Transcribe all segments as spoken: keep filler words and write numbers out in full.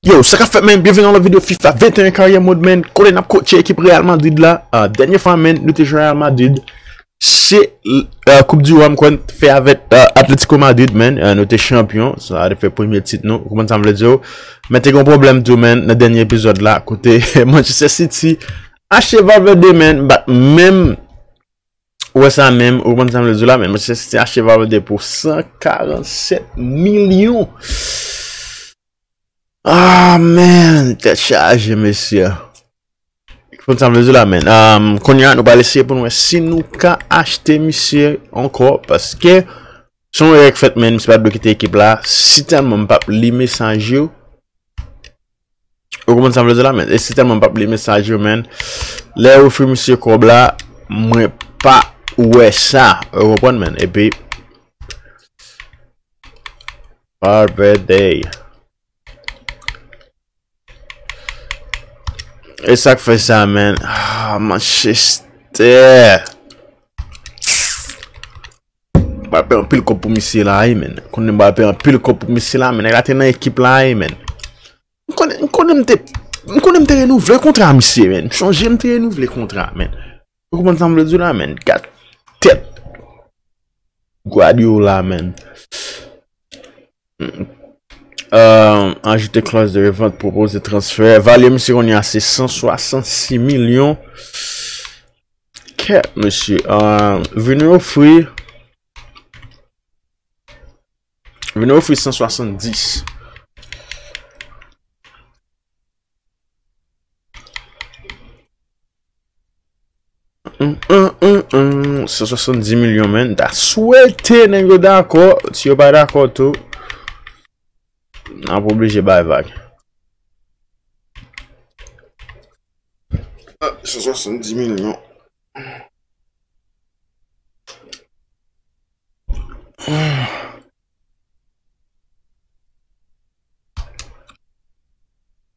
Yo, sa k ap fèt, man? Byenveni nan lòt videyo FIFA venteyen Career Mode, man. Kote n ap coache ekip Real Madrid la. Ah, dènye fwa, man, nou te jwe Real Madrid. Se, euh, Coupe du Roi, m kwè n t fè avèk, euh, Atletico Madrid, man. Euh, nou te chanpyon. Sa te fè premye tit nou. Ou konprann sa m vle di w? Men te gen yon pwoblèm tou, man, nan dènye epizòd la. Kote Manchester City achte Valverde, man. Bat menm Ou wè sa menm, ou konprann sa m vle di w la, men Manchester City achte Valverde pou san karannsèt milyon. Ah, man, tèt chaje, mesye. Ou konprann sa m vle di w la, man. Um, kounye a, nou pral eseye pou n wè si nou ka achte misye ankò, paske se yon erè k fèt, man, misye pa t dwe kite ekip la. Si tèlman m p ap li mesaj yo, Ou konprann sa m vle di la, man? E si tèlman m p ap li mesaj yo, man. Lè yo ofri misye kòb la, mwen pa wè sa. Ou konprann, man? Epi, Valverde. E sa k fè sa, man? Ah, Manchester. Ba pè anpil kòb pou misye la, wi, man. Konnen ba pè anpil kòb pou misye la, man. Nèg la te nan ekip la, wi, man. M konnen, m konnen m te, m konnen m te renouvle kontra misye, man. M sonje m te renouvle kontra, man. Ou konprann sa m vle di w la, man? Gad tèt Guardiola, man. Euh, ajoute clause de revente, proposer transfert. Valye misye kounye a se san swasannsis milyon. Kèt, mesye. Euh, vini ofri. Vini ofri san swasanndis. Hum, hum, hum, hum. San swasanndis milyon, man. Ta swete nèg yo dakò. Si yo pa dakò tou, n ap oblije bay vag. Ah, san swasanndis milyon.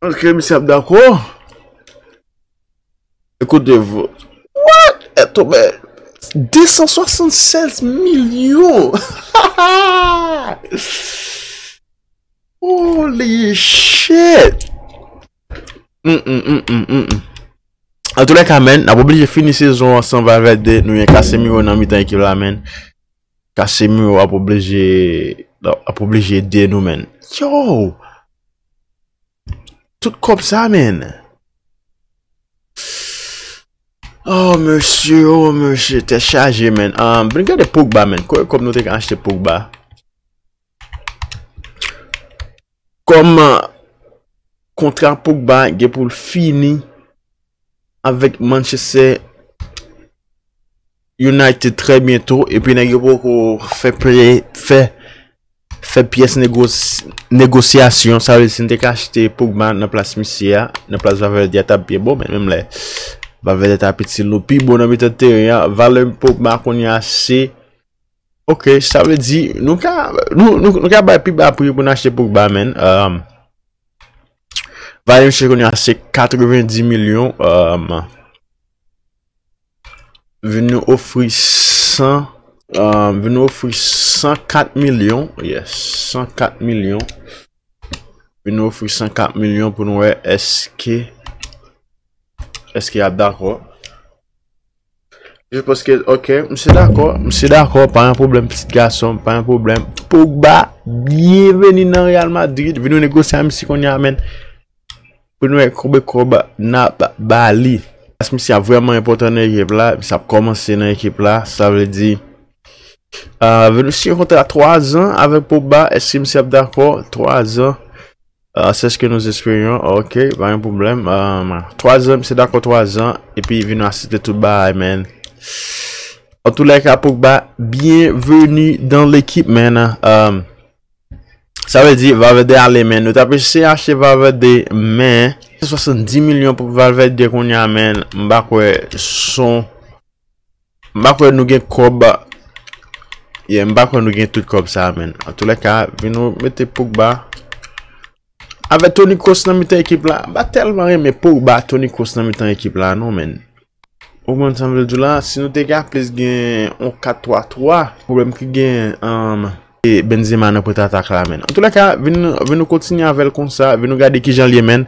Èske misye ap dakò? Ekoute, vo-, what? E tonbe de san swasannsèz milyon. Holy shit! Mm, mm, mm, mm, mm, mm. Antoulèka, man, n ap oblije fini sezon an san Valverde. Nou gen Casemiro nan mitan ekip la, man. Casemiro ap oblije, ap oblije ede nou, man. Yo! Tout kòb sa, man. Oh, mesye, oh, mesye, tèt chaje, man. Um, vin gade Pogba, man. Konbyen kòb nou te ka achte Pogba? Kòm kontra Pogba gen pou l fini avèk Manchester United trè byento, epi nèg yo poko fè play, fè, fè pyès negos-, negosyasyon. Sa vle di si n te ka achte Pogba nan plas misye a, nan plas Valverde a, t ap byen bon, men menm lè Valverde t ap itil nou pi bon nan mitan teren an, valè Pogba kounye a se Ok, sa vle di, nou ka, nou, nou, nou ka bay pi ba pri pou n achte Pogba, man. Um, valè misye kounye a se katrevenndis milyon. Um, vin nou ofri san, um, vin nou ofri san kat milyon. Yes, san kat milyon. Vin nou ofri san kat milyon pou n wè èske, èske y ap dakò. Je pense que, ok, misye dakò, misye dakò, pa yon pwoblèm, pitit gason, pa yon pwoblèm. Pogba, byenveni nan Real Madrid. Vin nou negosye a misye kounye a, man. Pou nou wè konbyen kòb n ap ba li. Paske misye ap vrèman enpòtan nan ekip la, misye ap kòmanse nan ekip la, sa vle di, euh, vin nou siyen yon kontra twa zan avèk Pogba, èske misye ap dakò? Twa zan. Ah, c'est ce que nous espérions. Ok, pa gen pwoblèm. Ah, twa zan, misye dakò twa zan. Epi vin asepte tout bagay, man. Antoulèka, Pogba, bienvenue dans l'équipe, man. Ah, sa vle di, Valverde ale, man. Nou t ap eseye achte Valverde, men swasanndis milyon pou Valverde kounye a, man. M pa kwè son M pa kwè nou gen kòb. Yeah, m pa kwè nou gen tout kòb sa, man. Antoulèka, vin nou mete Pogba. Avèk Toni Kroos nan mitan ekip la. M pa tèlman renmen Pogba, Toni Kroos nan mitan ekip la, non, man. Ou konprann sa m vle di w la? Si nou te ka plis gen yon kat twa twa, pwoblèm ki gen, um, Benzema nan pòt atak la, men. Antoulèka, vin, vin nou kontinye avè l konsa, vin nou gade kijan l ye, men.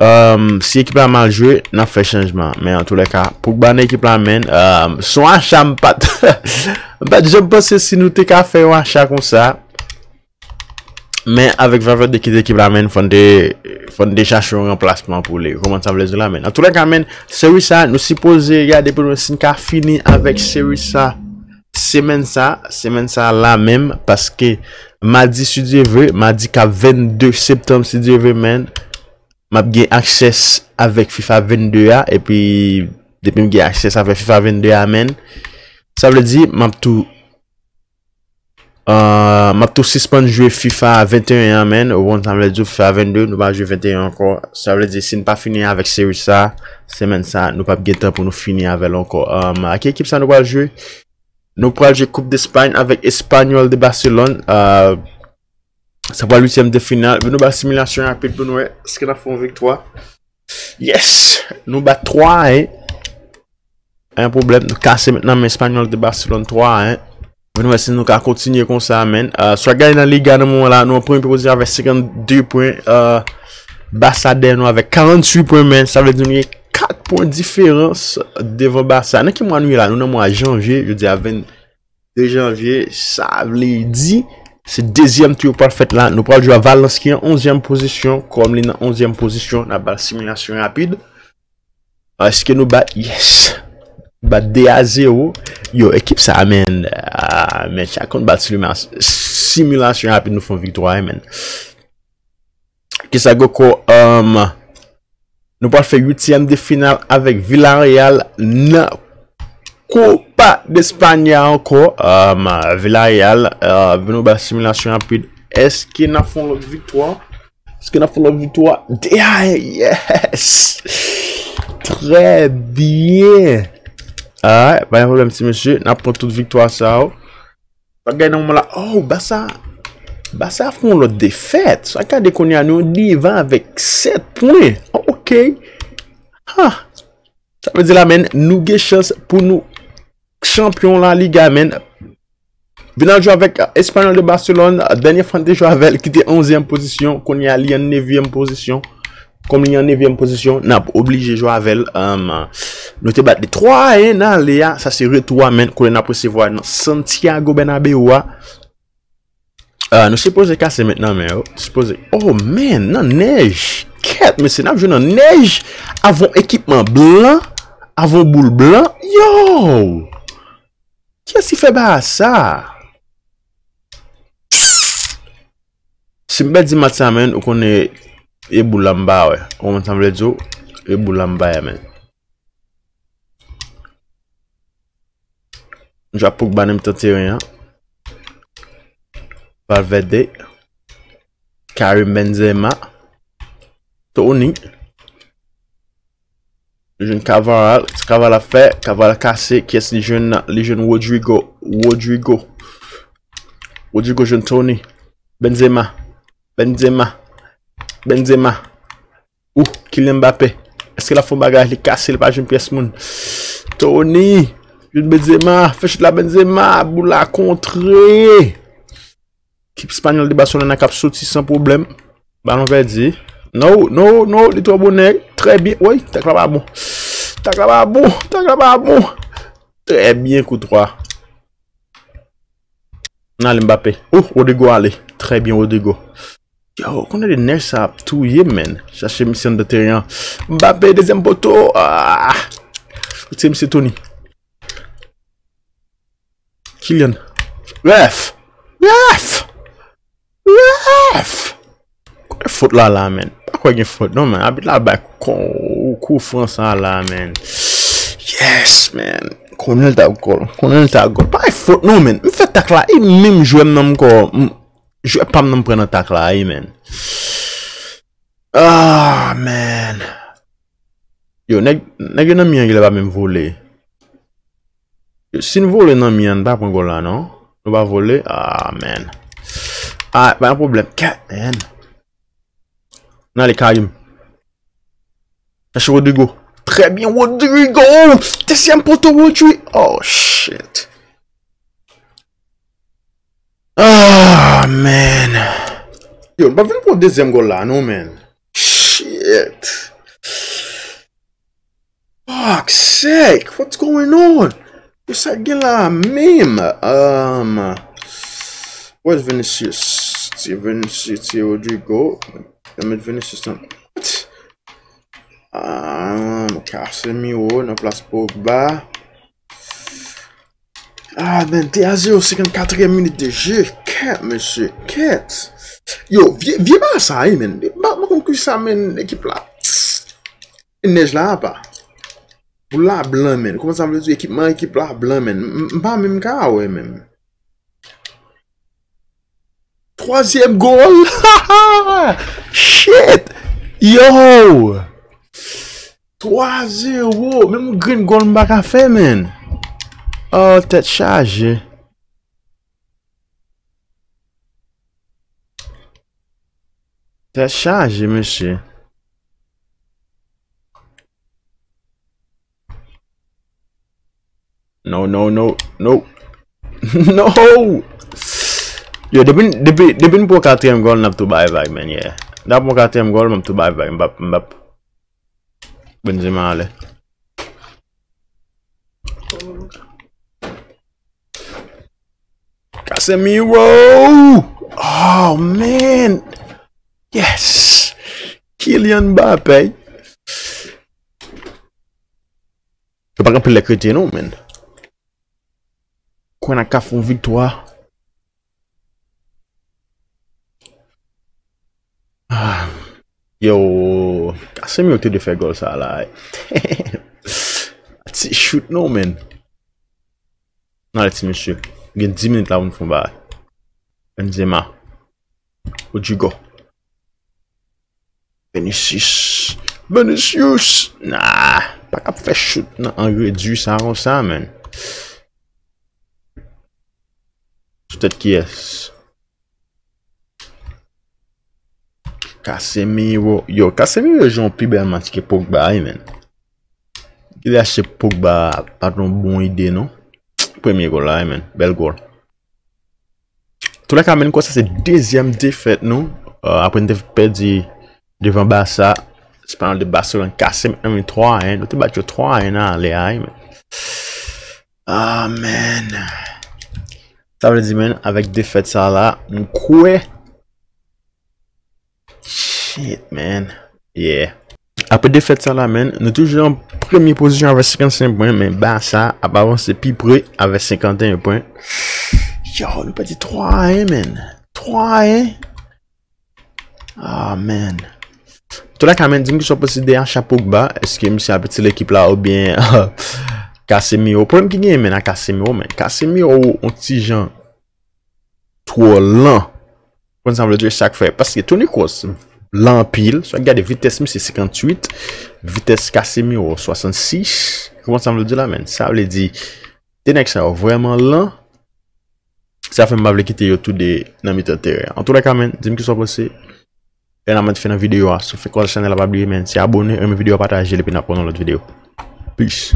Um, si ekip la mal jwe, n ap fè chanjman. Men antoulèka, Pogba nan ekip la, men. Um, se yon acha m pa t, m pa t janm panse si nou te ka fè yon acha konsa. Men avèk Valverde ki te ekip la, men, fò n te, fò n te chache yon ranplasman pou li. Kòman sa vle di la, men? Antoulèka, men, seri sa, nou sipoze gade pou nou si n ka fini avèk seri sa. Semèn sa, semèn sa la menm, paske madi, si Dye vle, madi k ap vennde septanm, si Dye vle, men, m ap gen aksès avèk fifa vennde a, epi depi m gen aksès avèk fifa vennde a, men, sa vle di, m ap tou, euh, m ap tou sispann jwe fifa venteyen an, men, ou konn sa m vle di, fifa vennde, nou pa jwe venteyen ankò. Sa vle di, si n pa fini avèk seri sa, semèn sa, nou p ap gen tan pou nou fini avè l ankò. Euh, ak ki ekip sa nou pral jwe? Nou pral jwe Coupe d'Espagne avèk Espanyol de Barcelone. Euh, sa pral uityèm de final. Vin nou ba similasyon rapid pou nou wè èske n ap fè yon viktwa. Yes! Nou bat twa a en. Pa gen pwoblèm. Nou kase met nan men Espanyol de Barcelone twa a en. Vin nou wè si nou ka kontinye konsa, men. Euh, swa gade nan Liga nan moman la, nou an premye pozisyon avèk senkannde pwen. Euh, Barça dèyè nou avèk karanntuit pwen, men. Sa vle di nou gen kat pwen diferans devan Barça. Nan ki mwa nou ye la? Nou nan mwa janvye, jodi a vennde janvye. Sa vle di, se dezyèm tou yo pral fèt la. Nou pral jwe a Valence ki an onzyèm pozisyon. Kòm li nan onzyèm pozisyon, n ap ba l similasyon rapid. Èske nou bat? Yes! Bat de a zewo. Yo, ekip sa, men. Ah, men, chak konn bat similas-, similasyon rapid, nou fè yon viktwa, wi, men. Kisa k ankò? Um, nou pral fè uityèm de final avèk Villarreal nan Copa de España ankò. Um, Villarreal, uh, vin nou ba similasyon rapid. Èske n ap fè yon lòt viktwa? Èske n ap fè yon lòt viktwa? De a en, yes! Trè byen. Alright, pa gen pwoblèm, ti mesye. N ap pran tout viktwa sa yo. Bagay nan moman la. Oh, Barça. Barça fè yon lòt defèt. Sa gade kounye a, nou devan avèk sèt pwen. Ok. Ha. Sa vle di la, men, nou gen chans pou nou chanpyon La Liga, men. Vin al jwe avèk, euh, Espanyol de Barcelone. Dènye fwa n te jwe avè l, ki te onzyèm pozisyon. Kounye a, li an nevyèm pozisyon. Kòm li an nevyèm pozisyon, n ap oblije jwe avè l. Um, nou te bat li twa a en nan ale a. Sa se retou a, men. Kote n ap resevwa nan Santiago Bernabéu a. Euh, nou sipoze kase met nan men yo. Sipoze. Oh, man, nan nèj. Kèt, mesye, n ap jwe nan nèj. Avè yon ekipman blan. Avè yon boul blan. Yo! Kiyès ki fè bagay sa? Si m pèdi match sa, men, ou konnen e boul la m pa wè. Ou konprann sa m vle di w? E boul la m pa wè, men. Jwa Pogba nan mitan teren an. Valverde. Karim Benzema. Toni. Li jwenn Cavaral. Cavaral ap fè. Cavaral kase. Kiyès li jwenn nan? Li jwenn Rodrygo. Rodrygo. Rodrygo jwenn Toni. Benzema. Benzema. Benzema. Ou, Kylian Mbappé. Èske l ap fè yon bagay? Li kase, li pa jwenn pyès moun. Toni. Jwenn Benzema. Fè chit la, Benzema. Boul la kontre. Ekip Espanyol de Barcelona k ap soti san pwoblèm. Balon pèdi. No, no, no, li twò bonè. Trè byen. Woy, tak la pa bon. Tak la pa bon. Tak la pa bon. Trè byen, kou twa. N ale Mbappé. Oh, Rodrygo ale. Trè byen, Rodrygo. Yo, konnen de nèj sa ap touye m, men. Chache misye anndan teren an. Mbappé, dezyèm poto. Ah! Retire misye Toni. Kylian. Ref! Ref! Ref! Kote fot la la, men? Pa kwè gen fot, non, men. Abit la bay kou, kou fran sa la, men. Yes, men. Konnen l ta gòl. Konnen l ta gòl. Pa gen fot, non, men. M fè tak la. E menm jwè m nan m kò. M, jwè pa m nan m pran nan tak la, e, men. Ah, man. Yo, nèg, nèg yo nan mi an, yo pa menm vole. Yo, si n vole nan mi an, n pa pran gòl la, non? Nou pa vole? Ah, man. Ah, pa gen pwoblèm. Kat, man. N ale Karim. Chache Rodrygo. Trè byen, Rodrygo! Dezyèm poto, Rodri-, oh, shit. Ah, man. Yo, m pa vin pou dezyèm gòl la, non, man. Shit. Fuck sake, what's going on? Yo, sa gen la menm? Um, where's Vinicius? Ti Vinicius, ti Rodrygo. Yo met Vinicius nan. What? Um, Casemiro nan plas Pogba. Ah, man, de a zewo, senkannkatriyèm minit de je. Kèt, mesye, kèt. Yo, vye, vye Barça, wi, man. M pa, m pa konn kisa, man, ekip la. Nèj la apa. Pou la blan, man. Kòman sa vle di ekipman, ekip la blan, man? M, m pa menm ka wè, man. Twazyèm gòl. Shit. Yo. Twa zewo. Menm yon grenn gòl m pa ka fè, man. Oh, tèt chaje. Tèt chaje, mesye. No, no, no, no. No! Yo, depi, depi, depi n pran katriyèm gòl, n ap tou bay vag, man, yeah. N ap pran katriyèm gòl, m ap tou bay vag, m p ap, m p ap. Benzema ale. Casemiro! Oh, man! Yes! Kylian Mbappé! Yo pa gen anpil lè k rete non, man. Kwè n ap ka fè yon viktwa. Ah, yo, Casemiro te dwe fè gòl sa la. Ti shoot non, man. N ale ti mesye. Gen dis minit la pou n fè yon bagay. Benzema. Rodrygo. Vinicius. Vinicius. Nah, pa kab fè shoot nan an redui sa konsa, man. Sou tèt kiyès? Casemiro. Yo, Casemiro jwe yon pi bèl match ke Pogba, wi, man. Li achte Pogba pa t yon bon ide, non. Premye gòl la, wi, man. Bèl gòl. Toulèka, man, m kwè sa se dezyèm defèt nou. Euh, apre n te pèdi devan Barça, Espanyol de Barcelone kase men twa a yen. Nou te bat yo twa a yen nan ale a, wi, man. Ah, man. Sa vle di, man, avèk defèt sa la, m kwè. Shit, man. Yeah. Apre defèt sa la, man, nou toujou an premye pozisyon avèk senkannsenk pwen, men Barça ap avanse pi pre avèk senkanteyen pwen. Yo, nou pèdi twa a yen, man. Twa a yen. Ah, man. Toulèka, man, di m ki sa w panse de acha Pogba. Èske misye ap itil ekip la oubyen Casemiro? Pwoblèm ki genyen, man, a Casemiro, man. Casemiro, yon ti jan twò lan. Konn sa m vle di, sa k fè. Paske Toni Kroos lan anpil. Swa gade vitès misye senkantuit, vitès Casemiro swasannsis. Konn sa m vle di la, man. Sa vle di, de nèg sa yo vrèman lan. Sa fè m pa vle kite yo tou de nan mitan teren. Antoulèka, man, di m ki sa w panse. E n a mèt fen nan videyo a. Si w fenk wè chanèl la, pa bliye, man, se abone, renmen videyo a, pataje l, epi n ap wè w nan lòt videyo. Peace.